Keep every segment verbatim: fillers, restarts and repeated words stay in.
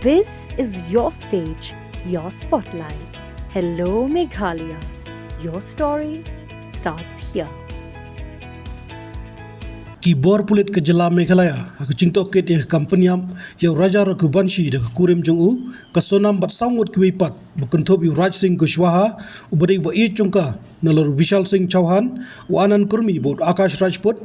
This is your stage, your spotlight. Hello, Meghalaya. Your story starts here. Ki bor pulit ka jylla Meghalaya ha ka jingtohkit ïa ka kam pynïap ïa u Raja Raghuvanshi da ka kurim jong u, ka Sonam bad saw ngut kiwei pat, ba kynthup ïa u Raj Singh Kushwaha, uba dei u ba ïeit jong ka, nalor u Vishal Singh Chauhan, u Anand Kurmi bad u Akash Rajput.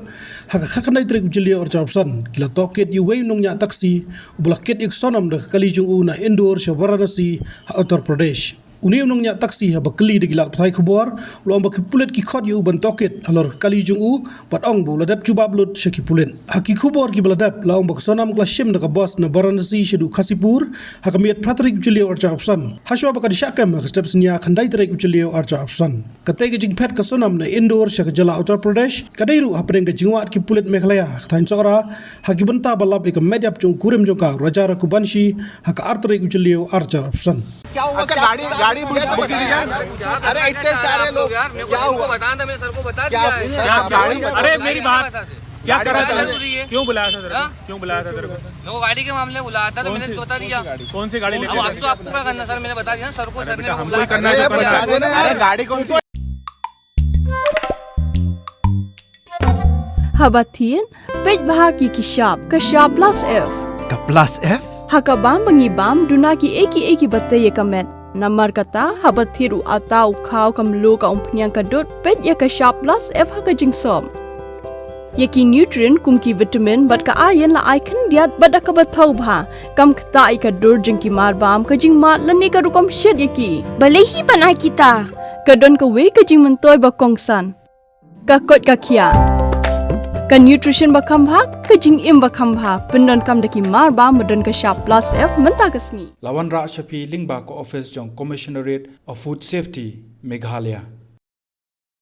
Ha ka khatkhyndai tarik u Jylliew arhajar arphew san, ki la tohkit ïa uwei u nongñiah taxi uba la kit ïa ka Sonam da ka kali jong u na Indore sha Varanasi ha Uttar Pradesh. Une u nongñiah taxi, haba kylli da ki lad pathai khubor, u la ong ba ki pulit ki khot ïa u ban tohkit halor ka kali jong u, bad ong ba u la dep jubab lut sha ki pulit. Ha ki khubor kiba la dep, la ong ba ka Sonam ka la shim da ka bos na Varanasi shaduh Khasipur ha ka miet phra tarik u Jylliew arhajar arphew san, hashwa ba ka dei shah kem ha ka step synñia khyndai tarik u Jylliew arhajar arphew san. Katei ka jingphet ka Sonam na Indore sha ka jylla Uttar Pradesh ka dei ruh hapdeng ka jingwad ki pulit Meghalaya ha ka thaiñ Sohra, ha ki bynta ban lap ïa ka met ïap jong u kurim jong ka, u Raja Raghuvanshi, ha ka ar tarik u Jylliew arhajar arphew san. क्या हुआ? अच्छा, क्या गाड़ी, गाड़ी बुक, बुक की थी क्या? अरे, इतने सारे लोग, यार, मेरे को क्या हुआ? बताना था, मैंने सर को बता दिया है। क्या, क्या गाड़ी? अरे, मेरी बात, क्या करा था? क्यों बुलाया था सर को? हाँ? क्यों बुलाया था सर को? मेरे को गाड़ी के मामले में बुलाया था, तो मैंने बता दिया। कौन सी गाड़ी लेके? अब आपको क्या करना सर, मैंने बता दिया ना सर को, सर ने मेरे को बुलाया। अरे, गाड़ी कौन सी? Haba thied, peit bha ki ki shap, ka shap plus F. Ka plus F? Ha ka bam ba ngi bam, duna kiei kiei kiba tei ïa ka met. Namar kata, haba thied u atta, u khaw, ka mluh, ka umphniang, ka dud, peit ïa ka shap plus F ha ka jingsop. Ïa ki nutrient kum ki vitamin bad ka iron la ai khyndiat bad da kaba thaw bha. Kam ktah ïa ka dur jong ki marbam, ka jingmad lane ka rukom shet ïa ki. Balei hi ban ai kita? Ka don kawei ka jingmyntoi ba kongsan. Ka koit ka khiah. Ka nutrition ba kham bha, ka jingim ba kham bha, pyndonkam da ki marbam ba don ka shap plus F mynta ka sngi. La wanrah sha phi lyngba ka office jong Commissionerate of Food Safety, Meghalaya.